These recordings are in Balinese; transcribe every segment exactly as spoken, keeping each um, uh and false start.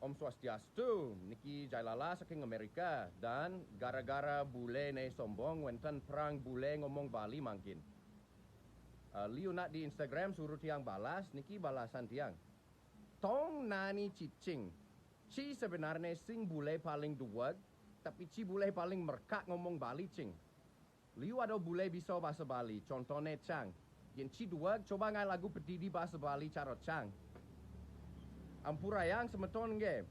Om Swastiastu, niki Jailala saking Amerika, dan gara-gara bule ne sombong wenten perang bule ngomong Bali mangkin. Eh, liu nak di Instagram suruh tiang balas, niki balasan tiang. Tong nani cicing. Ci sebenarne sing bule paling duweg, tapi ci bule paling merkak ngomong Bali cing. Liu ado bule bisa bahasa Bali, contohne cang. Yen ci duweg coba ngai lagu pedidi bahasa Bali caro cang. Ampurayang semeton nge.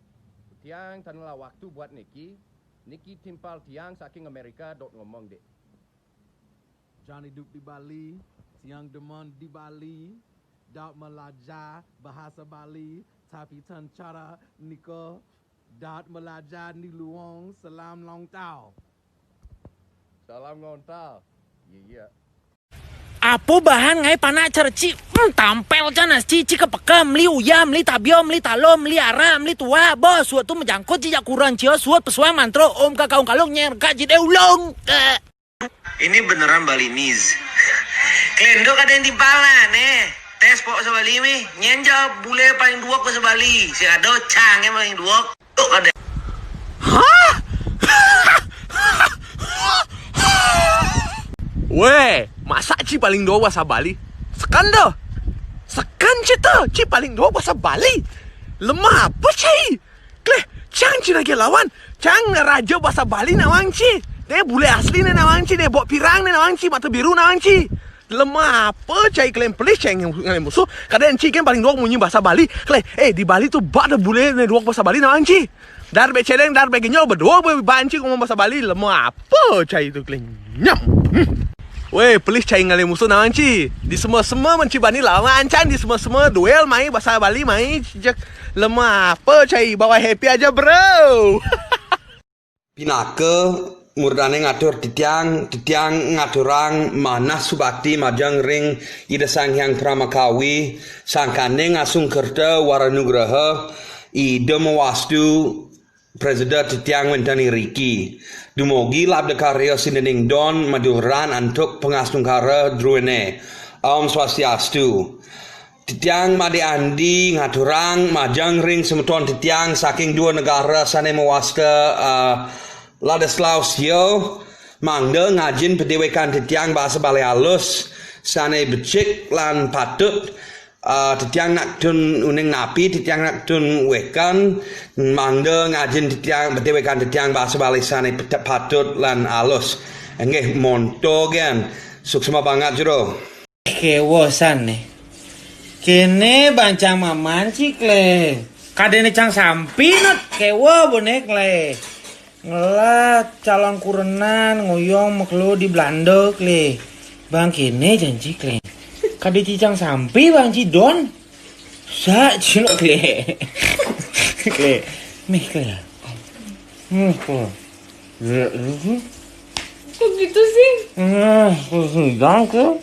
Tiang tanela waktu buat niki, niki timpal tiang saking Amerika dot ngomong dek. Cang idup di Bali, tiang demen di Bali, dot melajar bahasa Bali, tapi tang cara niko dot melajar ni luong. Salam long tau. Salam long tau. Iya, iya. Apo bahan ngai panak cereci? Hmm, tampel canas ci, ci kepeka, meli uyah, meli tabia, meli talo, meli ara, meli tua. Bos, suat tu mejangkut ci jak kuran cia, suat pesuai mantro, om kakaung kalung nyer ka jide ulung. Eh. Ini beneran Balinese. Klendo kada yang dibala ne. Tes pok bahasa Bali mi. Nyen ja bule paling duok bahasa Bali. Si ado cang yang paling duok. Tuk kada. Hah? Weh, masa ci paling duok bahasa Bali? Sekan dah. Sekan ci tu, ci paling duok bahasa Bali. Lemah apa ci? Kleh, cang ci nagih lawan. Cang raja bahasa Bali nawang ci. Deh bule asli ne nawang ci, deh bok pirang ne nawang ci, mata biru nawang ci. Lemah apa cai klem pelih cai ngalih musuh. Kada ci kan paling duok munyi bahasa Bali. Kleh, eh di Bali tu bak dah bule ne duok bahasa Bali nawang ci. Dar be celeng, dar be genyol, beduok be banci ngomong bahasa Bali. Lemah apa cai tu kleh. Nyam. Hmm. Weh, pelih cai ngalih musuh nawang ci. Di semua-semua menci bani lawan cang, di semua-semua duel mai bahasa Bali mai cicak. Lemah apa cai, bawa happy aja, bro. Pinaka murdane ngatur titiang, titiang ngaturang manah subakti majeng ring Ida Sang Hyang Paramakawi, sangkane ngasung kerta waranugraha Ida mawastu presida titiang wenten iriki. Dumogi labda karya sinening don maduran antuk pangastungkara druene. Om Swastiastu. Titiang Made Andi ngaturang majeng ring semeton titiang saking dua negara sane mawasta, eh, Ladislaus Yo, mangda ngajin padewekan titiang bahasa Bali alus sane becik lan patut. Eh, titiang nak tun uning napi, titiang nak tun wekan, mangda ngajin titiang, padewekan titiang bahasa Bali sane pet-, patut lan alus. Enggih, monto gen. Suksma banget, Jero. Kewo san ne. Kene bancang mamanci kle. Kadene cang sampi not kewo bone kle. Ngelah calon kurenan ngoyong makelo di Belanda kle. Bang kene janji kle. Kade ci cang sampi bang ci don. Sa cilok kle. Kle. Meh kle. Hmm, kle. Kok gitu sih? Hmm, kle.